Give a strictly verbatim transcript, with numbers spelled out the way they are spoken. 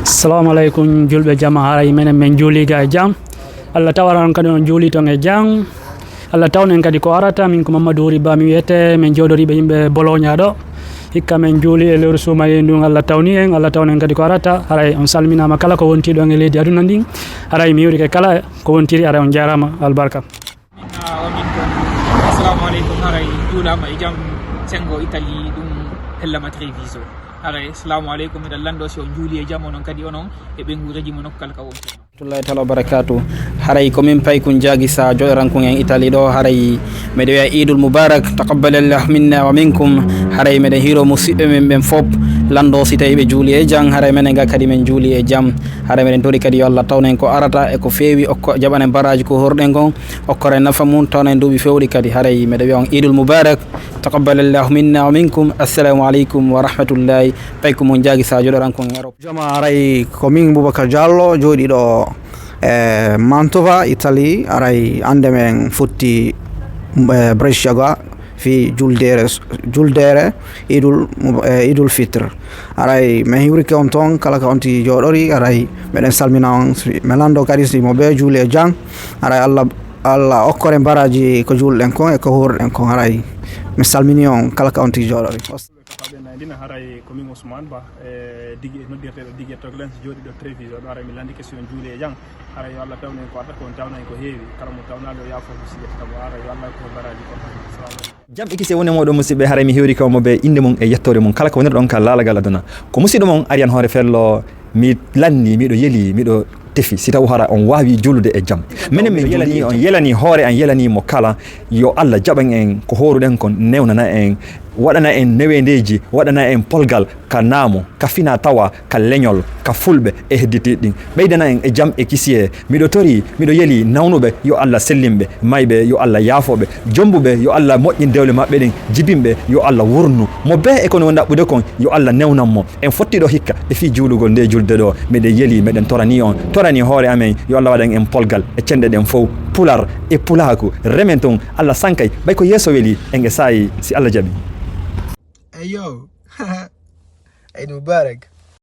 Assalamu aleykum, julɓe jama, haray menen men juuli ga e jam. Allah tawaran kadi on juuli ton e jam. Allah tawnen kadi ko arata. Min ko Mamadou Wuri Ba mi wiyete, men jooɗoriiɓe yimɓe Bologna ɗo. Hikka men juuli e lewru suumayee ndun, Allah tawni en, Allah tawnen kadi ko arata. Haray on salminaama kala ko wontii ɗon e leydi aduna ndin. Haray mi hiwrike kala ko wontiri, haray on jaaraama, albarka. Minna o min kon. Assalamu aleykum, haray juulaama e jam. Senngo Italie ɗum Hellama Treviso. Haray, assalamu aleykum, miɗen lanndo si on juuli e jam, onon kadi onon e ɓeynguureeji mon nokku kala ka wonton. Rahmatullahi taala wa barakatuh. Haray ko min Paykun Jaagi Sa joɗorankun en Italie ɗo. Haray miɗo wiya Idul Mubarak, taqabbalallahu minna wa minkum. Haray meɗen hiiro musiɓɓe men ɓen fop, lanndo si tawi ɓe juuli e jam, haray menen ga kadi men juuli e jam. Haray meɗen tori kadi yo Allah tawnen ko arata e ko feewi, okko jaɓanen baraji ko horɗen kon, okkoren nafa mun, tawnen duuɓi fewɗi kadi. Haray meɗen wiya on Idul Mubarak, taqabbalallahu minna wa minkum. Assalamu aleykum wa rahmatullahi. Paykun mon Jaagi Sa joɗorankun en Europe. Jama, haray ko min Boubacar Diallo, jooɗiiɗo e Mantova, Italie. Haray hannde men fotti, eh, Brescia ga fii juldeere, juldeere Idul, eh, Idul Fitr. Haray men hiwrike on ton, kala ka on tigi jooɗori, haray meɗen salmina on. Si, men lanndo kadi si mo ɓe juuli e jam. Haray Allah, Allah okkoren baraji ko juulɗen kon e ko horɗen kon. Haray men salmini on, kala ka on tigi jooɗori. Ɓe kafaɓe nayndina, haray ko min Ousmane Ba, e Digi, noddirteɗo Digi Toglan, jooɗiiɗo Treviso ɗo. Haray mi lanndike si on juuli e jam. Haray yo Allah tawnen ko arata, ko on tawna en ko heewi. Kala mo tawnaali o yaafo mo si yettata mo. Haray yo Allah ko baraji kon. Assalamu aleykum. Jam e kisiyee wone mooɗon musiɓɓe, haray mi hiwrike on mo ɓe innde mon e yettoore mon, kala ko wonirɗon ka laalagal aduna. Ko musiɗɗo mon Ariane Hoore Fello, mi lanni, miɗo yeli, miɗo tefi, si taw hara on waawi juulude e jam. Menen min juulani on, yelani hoore an, yelani mo kala. Yo Allah jaɓan en ko hooruɗen kon, newnana en, waɗana en neweendeeji, waɗana en polgal ka naamo, ka fina tawa, ka leñol, ka fulɓe e hedditiiɗi ɗin. Ɓeydana en e jam e kisiyee. Miɗo tori, miɗo yeli nawnuɓe, yo Allah sellin ɓe, mayɓe, yo Allah yaafo ɓe, jombuɓe, yo Allah moƴƴin dewle maɓɓe ɗen, jibinɓe, yo Allah wurnu mo bee e kono o ɗaɓɓude kon, yo Allah newnan mo. En fotti ɗo hikka e fii juulugol nde julde ɗo. Miɗen yeli, miɗen torani on, torani hoore amen, yo Allah waɗan en polgal e cenɗe ɗen fow, pular e pulaaku. Remen ton, Allah sankay, ɓay ko yeeso weli, en e saayi, si Allah jaɓi. Eyo, Eid Mubarak.